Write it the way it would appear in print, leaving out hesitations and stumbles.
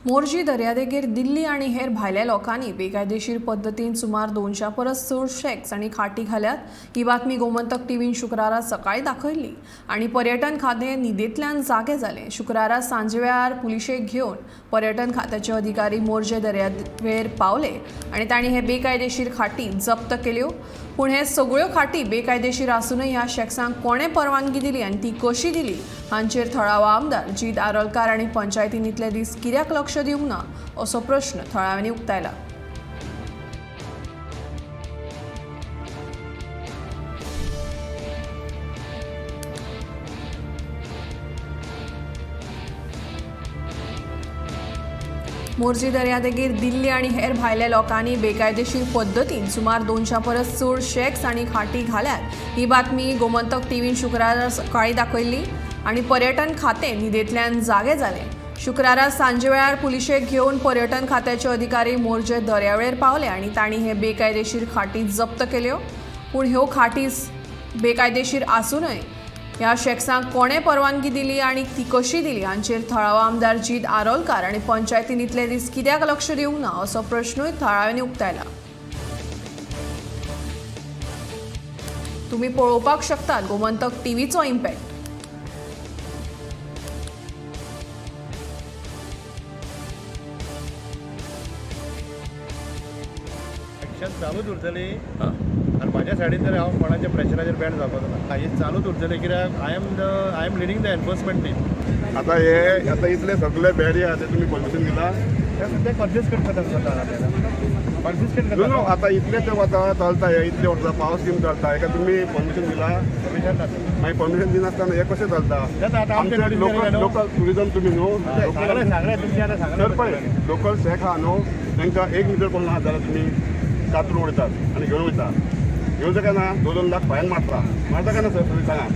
मोरजी दर्यादेगेर दिल्ली आनी हेर भायल्या लोकांनी बेकायदेशीर पद्दतीन सुमार 200 परस चड शॅक्स आनी खाटी घाल्यात ही बातमी गोमंतक टीव्हीन शुक्रारा सकाळी दाखयल्ली आनी पर्यटन खातें न्हिदेंतल्यान जागे जालें. शुक्रारा सांजवेळार पुलिशेक घेवन पर्यटन खात्याचे अधिकारी मोरजे दर्यावेळेर पावले आनी तांणी हे बेकायदेशीर खाटी जप्त केल्यो. पूण हे सगळ्यो खाटी बेकायदेशीर आसूनय ह्या शॅक्सांक कोणें परवानगी दिली आनी ती कशी दिली हांचेर थळावो आमदार जीत आरोलकार आनी पंचायतीन इतले दीस कित्याक लक्ष दिवंक ना असो प्रश्न थळाव्यांनी उक्तायला. मोरजी दर्यादेगेर दिल्ली आनी हेर भायल्या लोकांनी बेकायदेशीर पद्दतीन सुमार 200 परस चड शॅक्स आनी खाटी घाल्यात ही बातमी गोमंतक टीव्हीन शुक्रारा सकाळी दाखयल्ली आनी पर्यटन खातें न्हिदेंतल्यान जागे जालें. शुक्रारा सांजेवेळार पुलिशेक घेवन पर्यटन खात्याचे अधिकारी मोरजे दर्यावेळेर पावले आनी तांणी हे बेकायदेशीर खाटी जप्त केल्यो. पूण ह्यो खाटी बेकायदेशीर आसूनय ह्या शॅक्सांक कोणें परवानगी दिली आनी ती कशी दिली हांचेर थळावो आमदार जीत आरोलकार आनी पंचायतीन इतले दीस कित्याक लक्ष दिवंक ना असो प्रश्नूय थळाव्यांनी उक्तायला. तुमी पळोवपाक शकतात गोमंतक टीव्हीचो इम्पॅक्ट. एक्शन चालूच उरतली आनी म्हाज्या सायडीन तर हांव कोणाच्या प्रेशराचेर बँड जावपाचो ना. हे चालूच उरतले कित्याक I am leading the enforcement team. आता हे आता इतले सगळे बेडी आहा ते तुमी परमिशन दिला? ते कॉन्फिस्केट करता, कॉन्फिस्केट नो नो करता. आता इतले ते वता चलता, हे इतले वर्सां पावस बीन चलता, हेका तुमी परमिशन दिला? परमिशन ना. मागीर परमिशन दिनासतना हे कशें चलता? जाता आतां आमचें आमचे नोटीस लोकल जालें न्हू. लोकल टुरिजम तुमी न्हू सांगलें सांगलें तुमचें आतां सर सांगलें. पळय लोकल शॅक आहा न्हू, तांकां 1 मिटर पडून आहा जाल्यार तुमी कातरून उडयतात आनी घेवन वयता. घेवन काय ना 2-2 लाख फायन मारता. मारता काय ना सर तुमी सांगा?